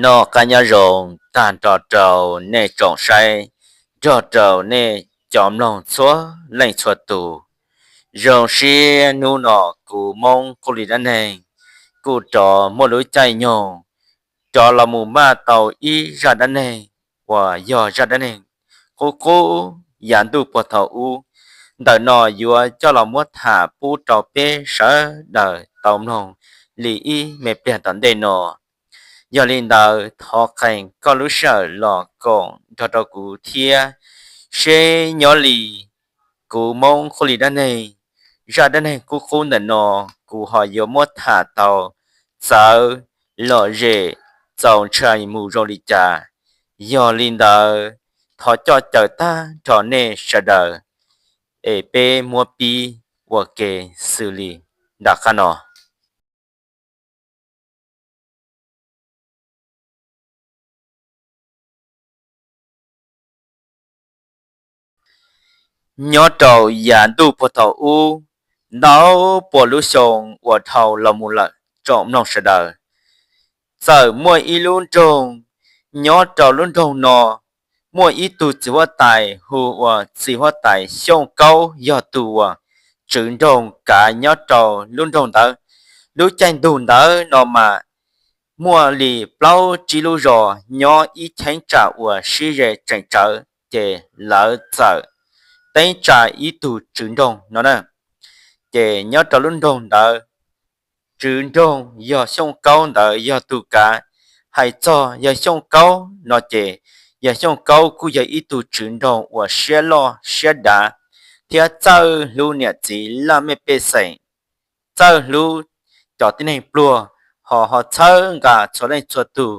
Noj qab nyob zoo tag nrho rau nej tsoom saib, nrog rau nej cov mloog txhua leej txhua tus. Zoo siab hnub no kuv Hmoob Qub Hli dab neeg kuj rov muaj lub caij nyoog rov los mus maj tau ib zaj dab neeg uas yog zaj dab neeg qub qub yav ntuj puag thaum ub. Ntawm no yuav coj los muab tham pub rau peb sawv daws tau mloog li ib me pliag tom ntej no. Yog li ntawd thov qees koj lub sij hawm los koom nrog rau kuv thiab seb nyob li kuv Hmoob Qub Hli dab neeg, zaj dab neeg qub qub ntawm no kuv ho yuav muab tham tau txawv lom zem txaus ntshai mus zoo li cas. Yog li ntawd thov coj caw tag nrho nej sawv daws es peb muab pib ua ke xws li nram qab no. Nyob rau yav ntuj puag thaum ub, ntau pua lub xyoo uas dhau los mus lawm tsoom mloog sawv daws, txawm muaj ib lub nroog. Nyob rau lub nroog no muaj ib tug txiv huab tais hu ua txiv huab tais Xyooj Kaub, yog tus uas tswv nroog kav nyob rau lub nroog ntawd. Lub caij ntuj ntawd no mas muaj li plaub tsib lub zos nyob ib cheeb tsam uas sib ze tseem tsawv, ces lawv txawm teeb tsa ib tug tswv nroog no na. Ces nyob rau lub nroog ntawd, tswv nroog yog Xyooj Kaub ntawd yog tus kav. Hais txog yog Xyooj Kaub no ces yog Xyooj Kaub kuj yog ib tug tswv nroog uas siab loj siab dav thiab txawj hlub niam txiv laj mej pej xeem, txawj hlub cov tib neeg pluag, ho ho txhawb nqa txhua leej txhua tus.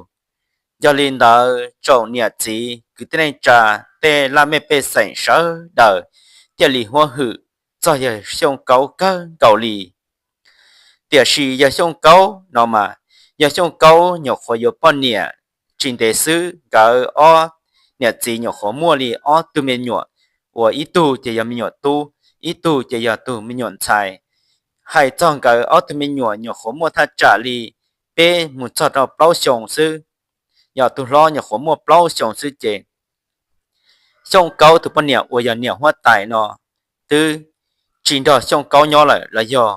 Yog li ntawd tsoom niam txiv kwv tij neej tsa, tej laj mej pej xeem sawv daws thiaj li huab hwm txog yawg Xyooj Kaub kawg nkaus li. Tiam sis yawg Xyooj Kaub no mas, yawg Xyooj Kaub nyuam qhuav yuav poj niam tsis ntev xwb, nkawd ob niam txiv nyuam qhuav muaj li ob tug me nyuam, uas ib tug ces yog me nyuam tub, ib tug ces yog tus me nyuam ntxhais. Hais txog nkawd ob tug me nyuam nyuam qhuav muaj thaj tsam li peb mus txog rau plaub xyoo xwb. Yog tus hlob nyuam qhuav muaj plaub xyoo xwb ces Xyooj Kaub tus poj niam uas yog niam huab tais no twb tsis nrog Xyooj Kaub nyob lawm los yog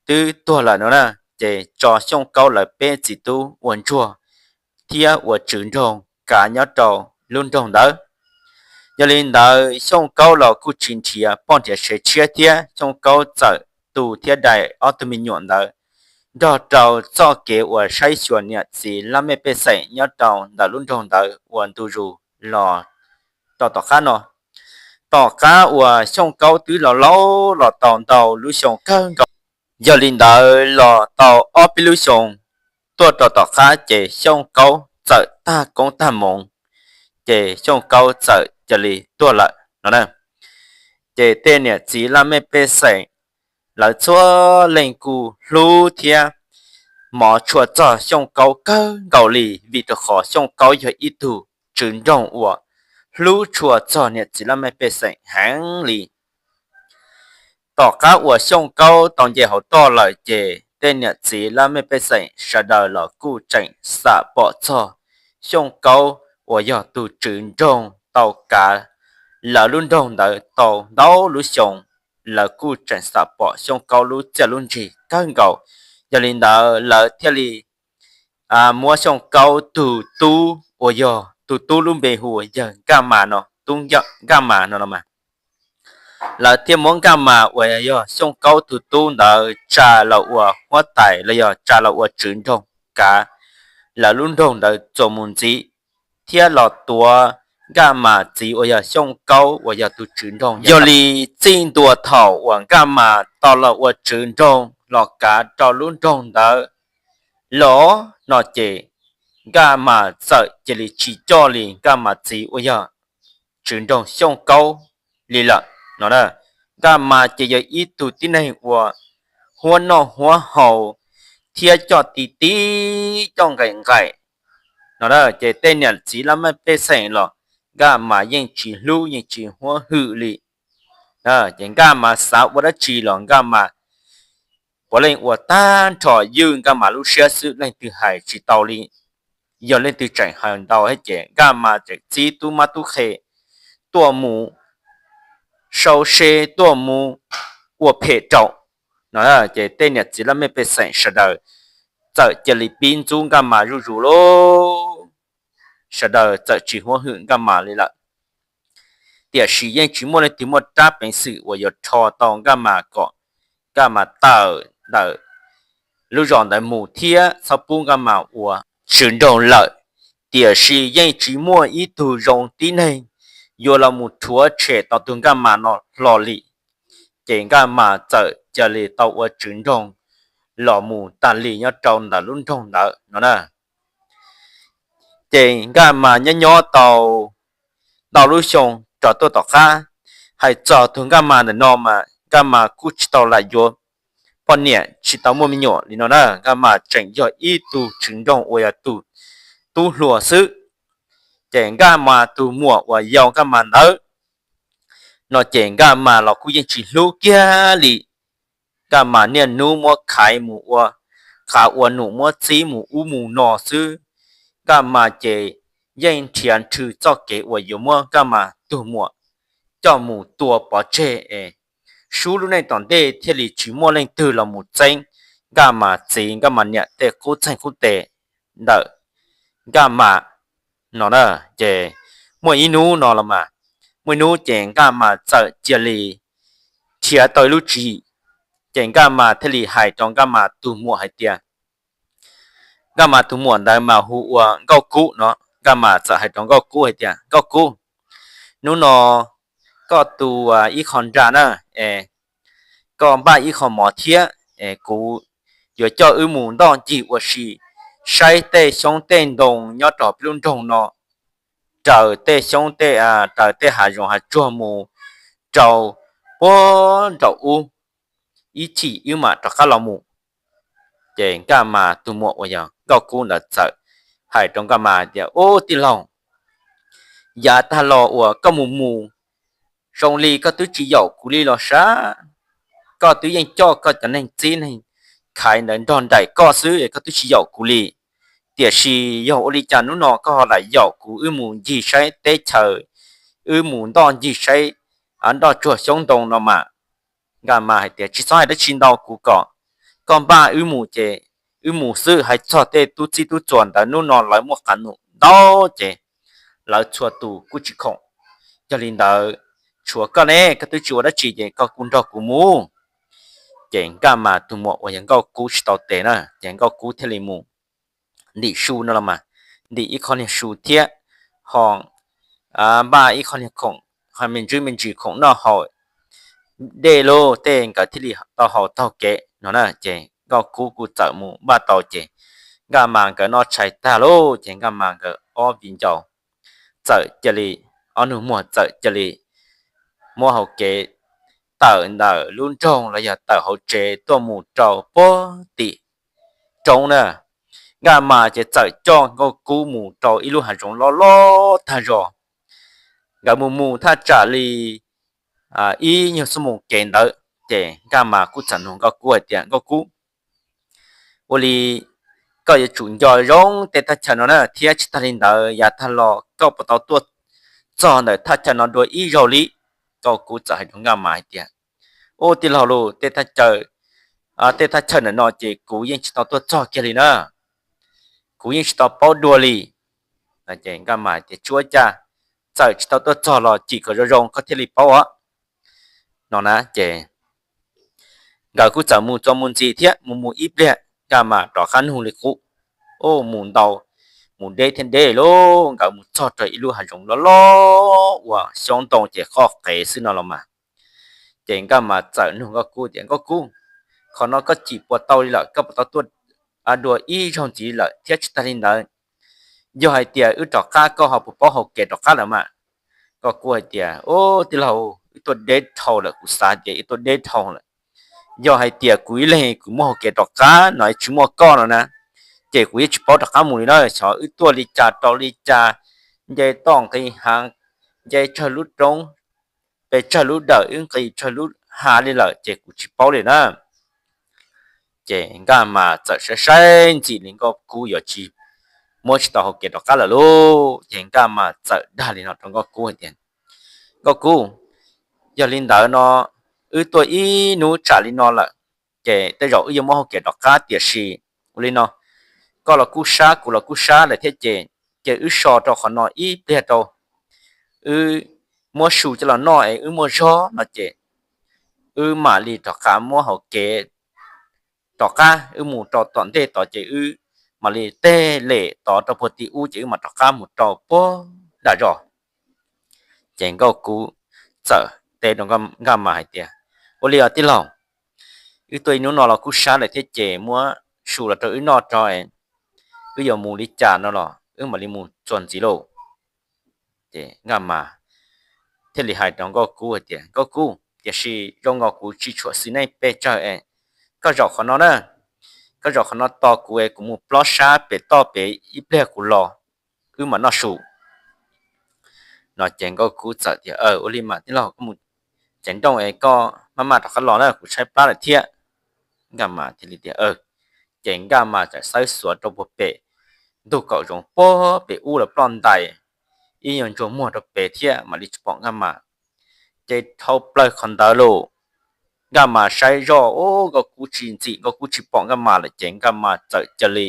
twb tuag lawm no na, ces tso Xyooj Kaub lawv peb txiv tub ua ntsuag thiab ua tswv nroog kav nyob rau lub nroog ntawd. Yog li ntawd Xyooj Kaub los kuj tsis nrhiav poj nrhiav sev tshiab thiab, Xyooj Kaub txawm tu thiab dai ob tug me nyuam ntawd nrog rau txoj kev uas saib xyuas niam txiv laj mej pej xeem nyob rau ntawm lub nroog ntawd ua ntu zus los rau tom qab no. Tom qab uas Xyooj Kaub twb los laus los tau ntau lub xyoo kawg nkaus, yog li ntawd los tau ob peb lub xyoo tuaj rau tom qab ces Xyooj Kaub txawm tag koob tag hmoov, ces Xyooj Kaub txawm cia li tuag lawm no na. Ces tej niam txiv laj mej pej xeem lawv txhua leej kuj hlub thiab hmov tshua txog Xyooj Kaub kawg nkaus li, vim rau qhov Xyooj Kaub yog ib tug tswv nroog uas hlub tshua txog niam txiv laj mej pej xeem heev li. Tom qab uas Xyooj Kaub tau nce hauv toj lawm ces tej niam txiv laj mej pej xeem sawv daws los kuj tseem xam pom txog Xyooj Kaub uas yog tus tswv nroog tau kav lawv lub nroog ntawd tau ntau lub xyoo, lawv kuj tseem xam pom Xyooj Kaub lub txiaj lub ntsig kawg nkaus. Yog li ntawd lawv thiaj li muab Xyooj Kaub tus tub uas yog tus tub lub npe hu ua yawg Nkaj Mas no, tub Nkaj Mas no no mas, lawv thiaj muab Nkaj Mas uas yog Xyooj Kaub tus tub ntawd tsa los ua huab tais los yog tsa los ua tswv nroog kav lawv lub nroog ntawd txuas mus ntxiv, thiab los tuav Nkaj Mas txiv uas yog Xyooj Kaub uas yog tus tswv nroog. Yog li txij ntua thaum uas Nkaj Mas tau los ua tswv nroog los kav rau lub nroog ntawd los no ces Nkaj Mas txawm cia li tsis coj li Nkaj Mas txiv uas yog tswv nroog Xyooj Kaub li lawm no. Nkaj Mas ces yog ib tug tib neeg uas huab noj huab haus thiab coj ti tib coj nqaim nqaim no, ces tej niam txiv laj mej pej xeem los Nkaj Mas yeej tsis hlub yeej tsis huab hwm li. Ces Nkaj Mas xav ua dab tsi los Nkaj Mas puav leej ua tag nrho ywj Nkaj Mas lub siab xwb, leej twg hais tsis tau li. yog leej twg tseem hais ntau thiab ces Nkaj Mas tseem txib tub mab tub qhe tuaj mus sau se, tuaj mus ua phem rau no. Ces tej niam txiv laj mej pej xeem sawv daws txawm cia li pib ntxub Nkaj Mas zuj zus lauj. Sawv daws txawm tsis huab hwm Nkaj Mas li lawm. Tiam sis yeej tsis muaj leej twg muaj rab peev xwm uas yuav rho tau Nkaj Mas kom Nkaj Mas tawm ntawm lub zos ntawd mus thiab txhob pub Nkaj Mas ua tswv nroog lawm. Tiam sis yeej tsis muaj ib tug zoo tib neeg yuav los mus rhuav tshem tau tus Nkaj Mas no hlo li. Ces Nkaj Mas txawm cia li tau ua tswv nroog los mus tas li nyob rau ntawm lub nroog ntawd no na. Ces Nkaj Mas nyob nyob tau ntau lub xyoo rov tuaj tom qab, hais txog tus Nkaj Mas ntawm no mas Nkaj Mas kuj tsis tau lam yuav poj niam, tsis tau muaj me nyuam li no na. Nkaj Mas tseem yog ib tug tswv nroog uas yog tus tub hluas xwb. Ces Nkaj Mas tus muam uas yau Nkaj Mas ntawd no ces Nkaj Mas los kuj yeej tsis hlub kiag li. Nkaj Mas niaj hnub muab khaiv mus ua qav ua num, muab txib mus ub mus no xwb. Nkaj Mas ces yeej nrhiav nrhw txoj kev uas yuav muab Nkaj Mas tus muam coj mus tua pov tseg es sub lub neej tom ntej thiaj li tsis muaj leej twg los mus txeeb Nkaj Mas txiv Nkaj Mas niam tej qub txeeg qub tes ntawm Nkaj Mas no na. Ces muaj ib hnub no los mas, muaj ib hnub ces Nkaj Mas txawm cia li nrhiav tau ib lub tswv yim. Ces Nkaj Mas thiaj li hais rau Nkaj Mas tus muam hais tias, Nkaj Mas tus muam ntawd mas hu ua Nkauj Kub no. Nkaj Mas txawm hais rau Nkauj Kub hais tias, Nkauj Kub, hnub no koj tu ib qho nra na, es koj npaj ib qho mov thiab, es kuv yuav coj wb mus ntoj ncig ua si saib tej xyoob tej ntoo nyob rau peb lub nroog no, raws tej xyoob tej, raws tej hav zoov hav tsuag mus rau puag nraum ub, ib chim wb mam rov qab los mus. Ces Nkaj Mas tus muam uas yog Nkauj Kub ntawd txawm hais rau Nkaj Mas tias, Ub tij laug, yav tag los uas koj mus mus zoo li koj twb tsis yaum kuv li los sav. Koj twb yeej coj koj cov neeg txib neeg khaiv ntawd nrog nraim koj xwb, koj twb tsis yaum kuv li. Tiam sis yog ua li cas hnub no koj ho lam yaum kuv wb mus ncig saib teb chaws, wb mus ntoj ncig saib nroj tsuag xyoob ntoo no mas? Nkaj Mas hais tias, Tsis txhob hais dab tsi ntau, kuv kom koj npaj wb mus ces wb mus xwb. Hais txog tej tub txib tub txuas ntawd hnub no lawv muaj qab num ntau ces lawv txhua tus kuj tsis khoom. Yog li ntawd, tshuav koj ne, koj twb tsis ua dab tsi ces koj kuj nrog kuv mus. Ces Nkaj Mas tus muam uas yog Nkauj Kub tsis tau tes na, ces Nkauj Kub thiaj li mus ntim su no los mas, ntim ib qho niag su thiab ho npaj ib qho niag khoom, me ntsis me ntsis khoom noj haus dej lauj, tej nkawd thiaj li tau haus taug kev no na. Ces Nkauj Kub kuj txawm mus npaj tau ces Nkaj Mas nkawd noj tshais tag lauj, ces Nkaj Mas nkawd ob viv ncaus txawm cia li, ob nus muag txawm cia li muab hauv kev tawm ntawm lub nroog los yog tawm hauv tsev tuaj mus rau puag tim roob na. Nkaj Mas ces txawm coj Nkauj Kub mus rau ib lub hav zoov loj loj tag zog. Nkawd mus mus thaj tsam li ib nyuag xuab moos kev ntawd ces Nkaj Mas kuj txawm nug Nkauj Kub hais tias, Nkauj Kub, ua li koj yuav tsum nco zoo tej thaj chaw no na, thiab tsis tag li ntawd yav tag los koj puas tau tuaj txog ntawm thaj chaw no dua ib zaug li? Nkauj Kub txawm hais rau Nkaj Mas hais tias, Ub tij laug lauj, tej thaj chaw, tej thaj chaw ntawm no ces kuv yeej tsis tau tuaj txog kiag li na, kuv yeej tsis tau paub dua li. Nkaj Mas tias, Tsis ua cas, txawm tsis tau tuaj txog los cim kom zoo zoo koj thiaj li paub os no na. Ces nkawd kuj txawm mus txuas mus ntxiv thiab mus mus ib pliag Nkaj Mas rov qab nug li qub, mus ntau, mus deb thiab deb lauj, nkawd mus txog rau ib lub hav zoov loj loj uas xyoob ntoo ces qoj qev xwb no los mas. Ces Nkaj Mas txawm nug Nkauj Kub tias, Nkauj Kub, qhov no koj cim puas tau li lawm, koj puas tau tuaj dua ib zaug ntxiv li lawm? Thiab tsis tag li ntawd, yog hais tias wb rov qab koj ho puas paub hau kev rov qab lawm mas? Nkauj Kub hais tias, Ub tij laug, wb tuaj deb dhau lawm, kuv xav tias wb tuaj deb dhau lawm. Yog hais tias kuv ib leeg kuv muaj hau kev rov qab no tsis muaj koj no na, ces kuv yeej tsis paub rov qab mus li na. Xyov wb tuaj li cas rau li cas, nce toj nqis hav, nce tsawg lub roob, pes tsawg lub dawm, wb nqis tsawg lub hav li lawm ces kuv tsis paub li na. Ces Nkaj Mas txawm saib saib ntxim li Nkauj Kub yuav tsis muab tsis tau hauv kev rov qab lawm lauj. Ces Nkaj Mas txawm dag li no rau Nkauj Kub hais tias, Nkauj Kub, yog li ntawd no wb tuaj ib hnub tsam li no lawm, ces tej zaum wb yuav muab hauv kev rov qab, tiam sis ua li no, koj los kuj sab, kuv los kuj sab lawm thiab ces, ces wb so rau qhov no ib pliag rau, wb muab su coj los noj es wb muaj zog no ces wb mam li rov qab muab hauv kev rov qab, wb mus rau tom ntej tod ces wb mam li tej lem tod rau puag tim ub ces wb mam rov qab mus rau puag nram zos. Ces Nkauj Kub txawm teb rau Nkaj Mas hais tias, Ua li os tij laug, wb tuaj ib hnub no los kuj sab lawm thiab ces muab su los rau wb noj tso, wb yuav mus li cas no los wb mam li mus txuas ntxiv lauj. Ces Nkaj Mas thiaj li hais rau Nkauj Kub hais tias, Nkauj Kub, tiam sis zoo nkaus kuv tsis tshua xis neej pes tsawg es, koj zaum qhov no na, koj zaum qhov no tos kuv es kuv mus plob sab pem toj pem ib pliag kuv los, wb mam noj su. No ces Nkauj Kub txawm tias, Ua li mas tij laug, koj mus cev nrooj es koj maj maj rov qab los na, kuv tshaib plab lawm thiab. Nkaj Mas thiaj li tias, Ces Nkaj Mas txawm xawb xuav rau puag pem ntug kaum zoov puag pem ub los ploj ntais ib nyuag ntsuag muag rau pem thiab mam li tsis pom Nkaj Mas. Ces dhau plaws qhov ntawd lauj, Nkaj Mas saib zoj, ub, Nkauj Kub tsis ntxim, Nkauj Kub tsis pom Nkaj Mas lawm ces Nkaj Mas txawm cia li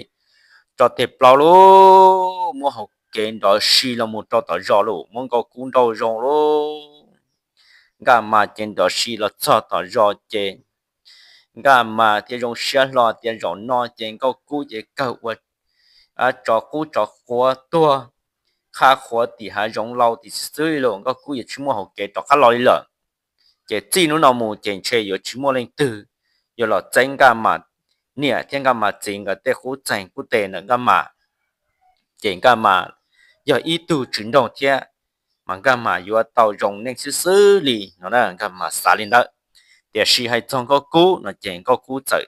tso tes plaub lauj, muab hauv kev nrov si los mus rau tom zos lauj, muab Nkauj Kub nrauj zoo lauj. Nkaj Mas ces nrov si los txog tom zos ces Nkaj Mas thiaj zoo siab hlo tias zaum no ces Nkauj Kub ces kawg ua tsov qub tsov quav tuag qha qhuav tim hav zoov laus tim xwb xwb li lauj, Nkauj Kub yuav tsis muaj hauv kev rov qab los li lawm. Ces txij hnub no mus ces ntshe yuav tsis muaj leej twg yuav los txeeb Nkaj Mas niam thiab Nkaj Mas txiv nkawd tej qub txeeg qub tes ntawm Nkaj Mas. Ces Nkaj Mas yog ib tug tswv nroog thiab, mas Nkaj Mas yuav tau zoo neej xwb xwb li no na, Nkaj Mas xav li ntawd. Tiam sis hais txog Nkauj Kub no ces Nkauj Kub txawm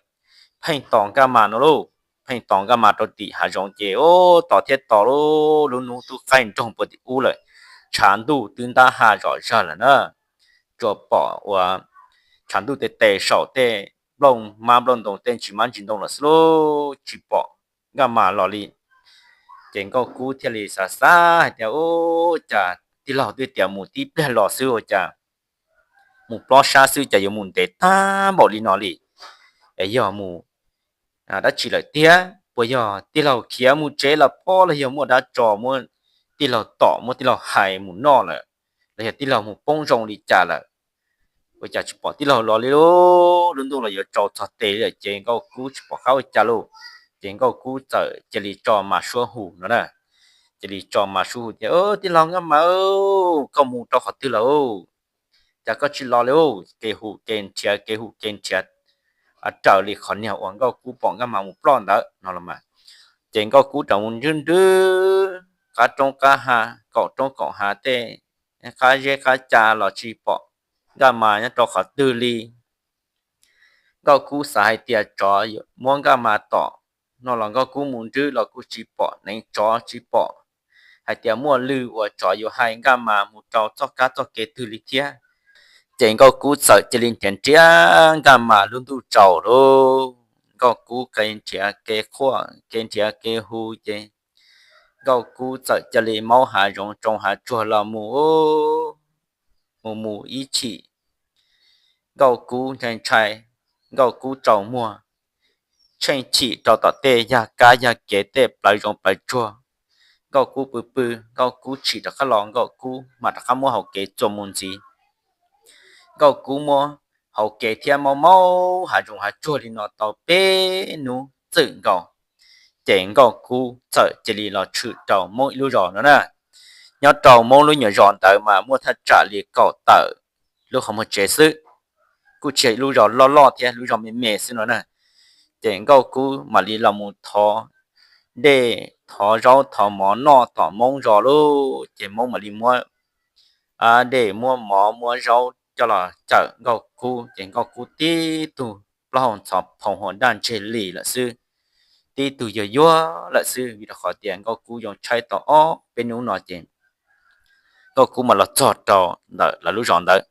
pheej tos Nkaj Mas no lauj, pheej tos Nkaj Mas rau tim hav zoov ces ub, tos thiab tos lauj, lub hnub twb qaij nroog puag tim ub lawm, tshav ntuj twb ntab ha zom zaws lawm na, tsuas pom uas tshav ntuj tes tes saum tej nplooj mab nplooj ntoo tej ntsis mab ntsis ntoo lawm xwb lauj, tsis pom Nkaj Mas los li. Ces Nkauj Kub thiaj li xav xav hais tias, Ub, cas tij laug twb tias mus tib pliag los xwb ua cas mus plob sab xwb cas yuav mus ntev tag npaum li no li, es yog mus dab tsi lawm tiag? Puas yog tij laug khiav mus tsev los pob los yog muaj dab tso muab tij laug tom muab tij laug hais mus noj lawm, los yog tij laug mus poob zoo li cas lawm? Ua cas tsis pom tij laug los li lauj, lub ntuj los yuav tsaus txog tes li lawm ces Nkauj Kub tsis pom qab ua cas lauj. Ces Nkauj Kub txawm cia li tso mas suab hu no na, cia li tso mas suab hu tias, Tij laug Nkaj Mas, koj mus rau qhov twg lawm? Cas koj tsis los li? Kev hu kev nrhiav, kev hu kev nrhiav raws li qhov niag uas Nkauj Kub pom Nkaj Mas mus ploj ntawd no los mas. Ces Nkauj Kub rov mus nrwb nrwb qab roob qab hav, kaum roob kaum hav tej qab zeb qab ca los tsis pom Nkaj Mas nyob rau qhov twg li. Nkauj Kub xav hais tias tsov muab Nkaj Mas tom no los Nkauj Kub mus nrwb los kuj tsis pom neev tsov, tsis pom hais tias muaj lwm uas tsov yuav hais Nkaj Mas mus rau txoj kab txoj kev twg li thiab. Ces Nkauj Kub txawm cia li nrhiav nrhiav Nkaj Mas lub ntuj tsaus lauj. Nkauj Kub kev nrhiav kev quaj kev nrhiav kev hu ces Nkauj Kub txawm cia li maub hav zoov tsoo hav tsuag los mus, mus mus ib chim Nkauj Kub ntshai ntshai, Nkauj Kub tsaus muag, tsheej chim rau tom tej yag kab yag kev tej plawv zoov plawv tsuag. Nkauj Kub pw pw, Nkauj Kub tsim rov qab los, Nkauj Kub mam rov qab muab hauv kev txuas mus ntxiv. Nkauj Kub muab hauv kev thiab maub maub hav zoov hav tsuag li no tau peb hnub txwm nkaus, ces Nkauj Kub txawm cia li los tshwm rau Hmoob ib lub zos no na. Nyob rau Hmoob lub nyuam zos ntawd mas muaj thaj tsam li kaum tawm lub qhov muag tsev xwb, kuj tsis yog ib lub zos loj loj thiab, lub zos me me xwb no na. Ces Nkauj Kub mam li los mus thov dej thov zaub thov mov noj tom Hmoob zos lauj. Ces Hmoob mam li muab dej muab mov muab zaub coj los cawm Nkauj Kub, ces Nkauj Kub tib tug plaub hau ntxhov phoov hua daj ntseg li lawm xwb, tib tug yuag yuag lawm xwb, vim rau qhov tias Nkauj Kub yoo tshaib tau ob peb hnub no ces Nkauj Kub mas los txog rau ntawm lawv lub zos ntawd.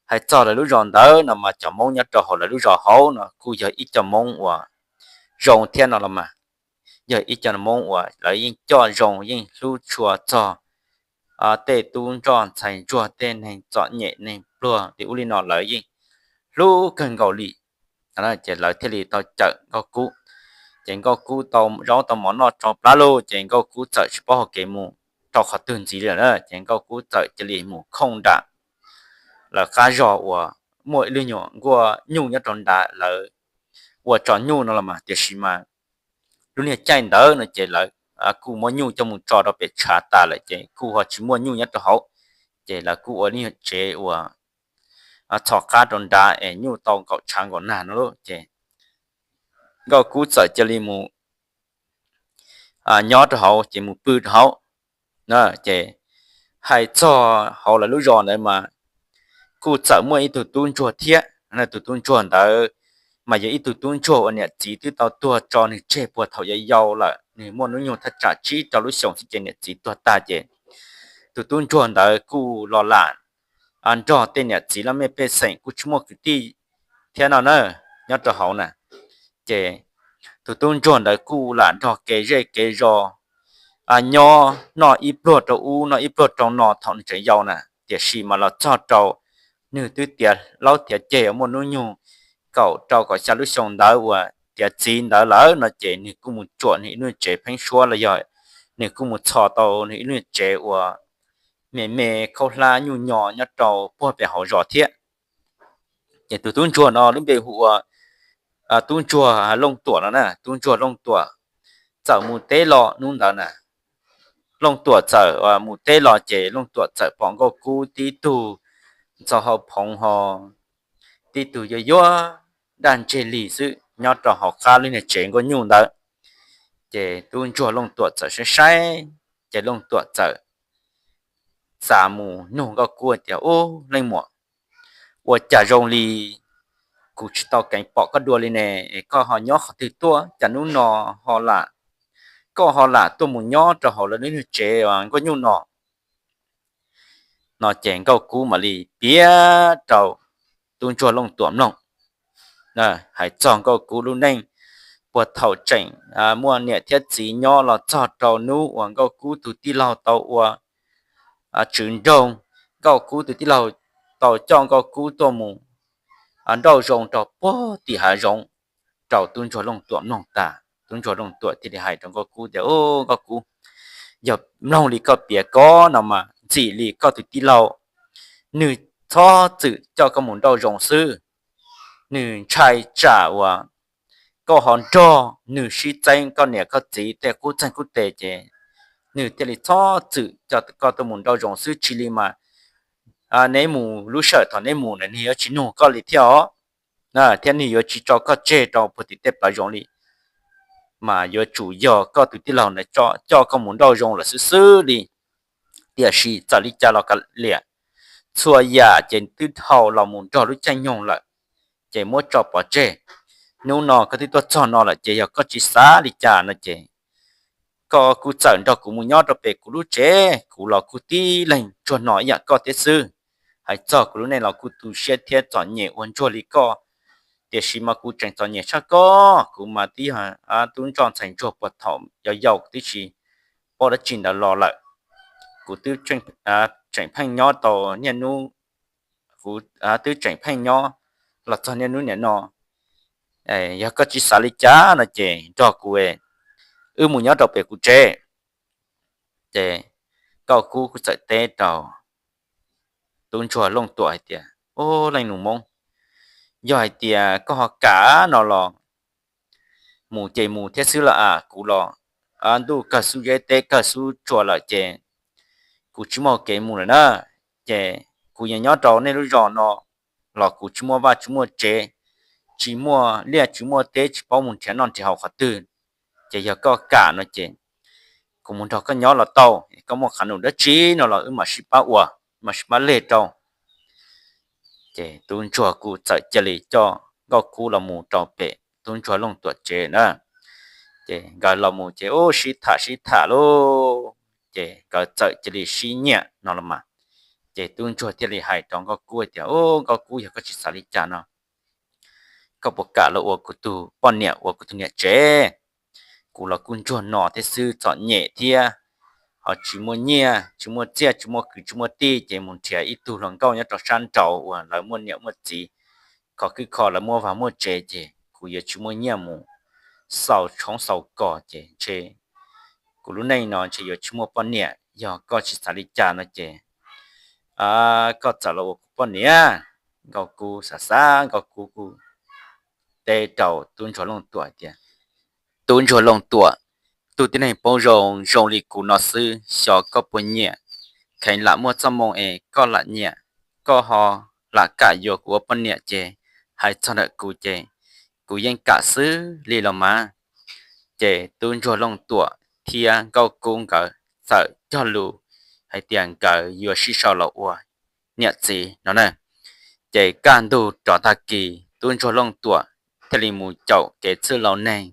Hais txog lawv lub zos ntawd no mas cov Hmoob nyob rau hauv lawv lub zos hauv no kuj yog ib co Hmoob uas zoo thiab no los mas. yog ib co Hmoob uas lawv yeej coj zoo yeej hlub tshua txog tej tub ntsoj ntxhais ntsuag tej neeg txom nyem neeg pluag li ub li no lawv yeej hlub kawg nkaus li. Ces lawv thiaj li tau cawm Nkauj Kub. Ces Nkauj Kub tau zaub tau mov noj tsau plab lauj, ces Nkauj Kub txawm tsis paub hau kev mus rau qhov twg ntxiv li lawm na. Ces Nkauj Kub txawm cia li mus khooj nram lawv qab zos uas muaj ib lub nyuag nkuaj nyuj nyob rau nrad lawv ua tso nyuj no los mas, tiam sis mas lub niag caij ntawd no ces lawv kuj muab nyuj coj mus tso rau pem tshav tas lawm ces kuj ho tsis muaj nyuj nyob rau hauv. Ces lawv kuj ua lub nyuag tsev uas txhos qab rau nrad es nyuj tau nkaum tshav nkaum nag no lauj. Ces Nkauj Kub txawm cia li mus nyob rau hauv ces mus pw rau hauv. Ces hais txog hauv lawv lub zos ntawd mas kuj txawm muaj ib tug tub ntsuag thiab. Tus tub ntsuag ntawd mas yog ib tug tub ntsuag uas niam txiv twb tau tuag tso nws tseg puag thaum yau yau lawm, nws muaj hnub nyoog thaj tsam tsib rau lub xyoos xwb ces niam txiv tuag tag ces tus tub ntsuag ntawd kuj los lam nrog tej niam txiv laj mej pej xeem kuj tsis muaj kwv tij thiab no na, nyob rau hauv na. Ces tus tub ntsuag ntawd kuj lam nrog kev zej kev zos nyob noj ib pluag rau ub noj ib pluag rau no thaum nws tseem yau na, tiam sis mas los txog rau nws twb tiav laub tiav ceg muaj hnub nyoog kaum rau kaum xya lub xyoo ntawd uas tiav txiv ntawd lawm no ces nws kuj mus tsuam nws ib lub tsev pheeb suab los yog nws kuj mus txhos tau nws ib lub tsev uas me me khaub hlab nyuj nyo nyob rau puag pem hauv zos thiab. Ces tus tub ntsuag no lub npe hu ua tub ntsuag Looj Tuam no na, tub ntsuag Looj Tuam txawm mus teb los hnub ntawd na. Looj Tuam txawm mus teb los ces Looj Tuam txawm pom Nkauj Kub tib tug ntxhov hau phoov ho tib tug yuav yuav daj ntseg li xwb nyob rau hauv qab lub niag tsev nkuaj nyuj ntawd. Ces tub ntsuag Looj Tuam txawm saib saib, ces Looj Tuam txawm xav mus nug Nkauj Kub tias, Ub, leej muam, ua cas zoo li kuv tsis tau keev pom koj dua li ne, es koj ho nyob qhov twg tuaj cas hnub no ho lam, koj ho lam tuaj mus nyob rau hauv lawv lub niag tsev nkuaj nyuj no? No ces Nkauj Kub mam li piav rau tub ntsuag Looj Tuam mloog hais txog Nkauj Kub lub neej puag thaum tseem muaj niam thiab txiv nyob los txog rau hnub uas Nkauj Kub tus tij laug tau ua tswv nroog, Nkauj Kub tus tij laug tau coj Nkauj Kub tuaj mus nrauj zoo rau puag tim hav zoov rau tub ntsuag Looj Tuam mloog tas, tub ntsuag Looj Tuam thiaj li hais rau Nkauj Kub tias, Ub, Nkauj Kub, yog mloog li koj piav ko no mas ntxim li koj tus tij laug nws txhob txwm coj koj mus nrauj zoo xwb, nws ntshai tsam uas koj ho nrog nws sib txeeb koj niam koj txiv tej qub txeeg qub tes ces nws thiaj li txhob txwm coj koj tuaj mus nrauj zoo xwb, tsis li mas neb mus lub sij hawm thaum neb mus na nws yuav tsis nug koj li thiab os, thiab nws yuav tsis tso koj tseg rau puag tim tej plawv zoov li. Mas yuav tsum yog koj tus tij laug na coj koj mus nrauj zoo lawm xwb xwb li. Tiam sis txawm li cas los kav liam, txhua yam ces twb dhau los mus nrog lub caij nyoog lawm, ces muab tso pov tseg. Hnub no koj twb tuaj txog no lawm ces yog koj tsis xav li cas no ces koj kuj txawm nrog kuv mus nyob rau pem kuv lub tsev, kuv los kuj tib leeg ntsuag no ib yam koj thiab xwb. Hais txog kuv lub neej los kuj tu siab thiab txom nyem ua ntsuag li koj, tiam sis mas kuv tseem txom nyem tshaj koj, kuv mas twb yog tub ntsoj ntxhais ntsuag puag thaum yau yau kuv twb tsis paub dab tsi ntawd los lawm. Kuv twb tseem pheej nyob tau niaj hnub, kuv twb tseem pheej nyob los txog niaj hnub niam no. Yog koj tsis xav li cas no ces nrog kuv, wb mus nyob rau pem kuv tsev. Ces Nkauj Kub kuj txawm teb rau tub ntsuag Looj Tuam hais tias, Ub, leej nus Hmoob, yog hais tias koj ho kam no los mus ces mus thiab xwb los as, kuv los ntuj kawg xub zeb teb kawg xub tsua lawm ces kuv tsis muaj kev mus lawm na. Ces kuv yeej nyob rau nej lub zos no los kuv tsis muaj vaj tsis muaj tsev, tsis muaj liaj tsis muaj teb, tsis paub mus nrhiav noj nrhiav haus qhov twg. Ces yog koj kam no ces kuv mus nrog koj nyob los tau, koj muaj qhov num dab tsi no los wb mam sib pab ua, mam sib pab leg rau. Ces tub ntsuag kuj txawm cia li coj Nkauj Kub los mus rau pem tub ntsuag Looj Tuam tsev na. Ces nkawd los mus ces ub sib tham sib tham lauj, ces nkawd txawm cia li sib nyiam no los mas. Ces tub ntsuag thiaj li hais rau Nkauj Kub tias, Ub, Nkauj Kub, yog koj tsis xav li cas no, koj puas kam los ua kuv tus poj niam ua kuv tus niam tsev? kuv los kuj ntsuag no thiab xwb, txom nyem thiab, ho tsis muaj nyiaj tsis muaj txiaj, tsis muaj kwv tsis muaj tij, ces mus nrhiav ib tug hluas nkauj nyob rau sab nraud uas lawv muaj niam muaj txiv, kho khwb kho lawv muaj vaj muaj tsev, ces kuv yuav tsis muaj nyiaj mus xaus tshoob xaus kos, ces ntshe kuv lub neej no ntshe yuav tsis muaj poj niam. Yog koj tsis xav li cas no ces koj txawm los ua kuv poj niam. Nkauj Kub xav xav, Nkauj Kub kuj teb rau Tub Ntsuag Looj Tuam tias, Tub Ntsuag Looj Tuam, tus tib neeg poob zoo zoo li kuv no xwb, xyov koj puas nyiam, kheev lam muaj txoj moo es koj lam nyiam, koj ho lam kam yuav kuv ua poj niam ces hais txog ntawm kuv ces kuv yeej kam xwb li los mas. Ces Tub Ntsuag Looj Tuam thiab Nkauj Kub nkawd txawm cog lus hais tias nkawd yuav sib sau los ua niam txiv no na. Ces kaj ntug rov tag kis Tub Ntsuag Looj Tuam thiaj li mus caum kev txwj laus neeg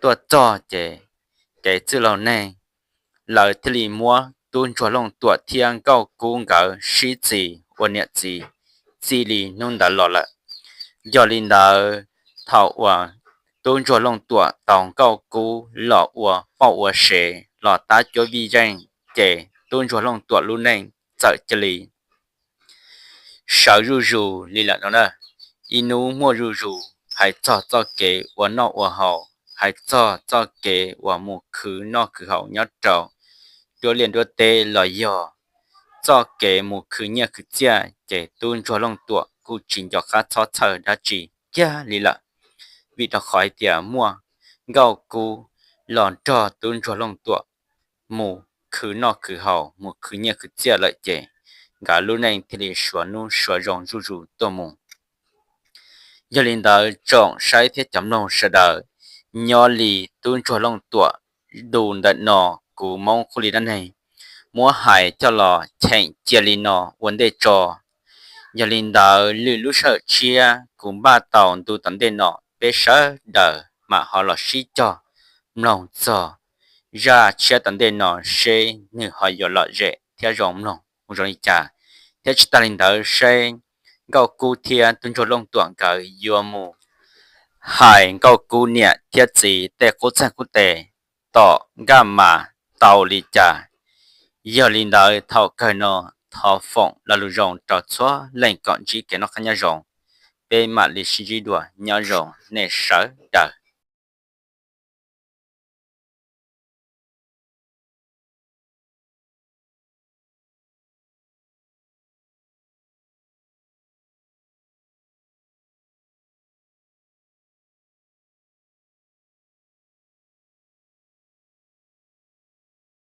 tuaj txog, ces kev txwj laus neeg lawv thiaj li muab Tub Ntsuag Looj Tuam thiab Nkauj Kub nkawd sib txis ua niam txiv txij li hnub ntawd los lawm. Yog li ntawd, thaum uas Tub Ntsuag Looj Tuam tau Nkauj Kub los ua poj ua sev los tab cuab vij zeej, ces Tub Ntsuag Looj Tuam lub neej txawm cia li sawv zuj zus li lawm no na. Ib hnub muaj zuj zus, hais txog txoj kev ua noj ua haus, hais txog txoj kev uas mus khwv noj khwv haus nyob rau nruab liaj nruab teb los yog txoj kev mus khwv nyiaj khwv txiaj, ces Tub Ntsuag Looj Tuam kuj tsis nco qab txhob txhawj dab tsi kiag li lawm, vim rau qhov hais tias muaj Nkauj Kub los nrog Tub Ntsuag Looj Tuam mus khwv noj khwv haus, mus khwv nyiaj khwv txiaj lawm ces nkawd lub neej thiaj li suav hnub suav zoo zuj zus tuaj mus. Yog li ntawd, tsoom saib thiab cov mloog sawv daws, nyob li Tub Ntsuag Looj Tuam ntu ntawm no, kuv Hmoob Qub Li dab neeg muab hais coj los cheem cia li no ua ntej tso. Yog li ntawd, lwm lub sij hawm tshiab kuv npaj tau ntu tom ntej no, peb sawv daws mam ho los sib cog mloog txog zaj tshiab tom ntej no seb nws ho yuav lom zem thiab zoo mloog mus zoo li cas, thiab tsis tas li ntawd seb Nkauj Kub thiab Tub Ntsuag Looj Tuam nkawd yuav mus hais Nkauj Kub niam thiab txiv tej qub txeeg qub tes tom nkaj mas tau li cas. Yog li ntawd, thaum kawg no thov foom lo lus zoo rau txhua leej kom ntsib kev noj qab nyob zoo. Peb mam li sib ntsib dua, nyob zoo nej sawv daws.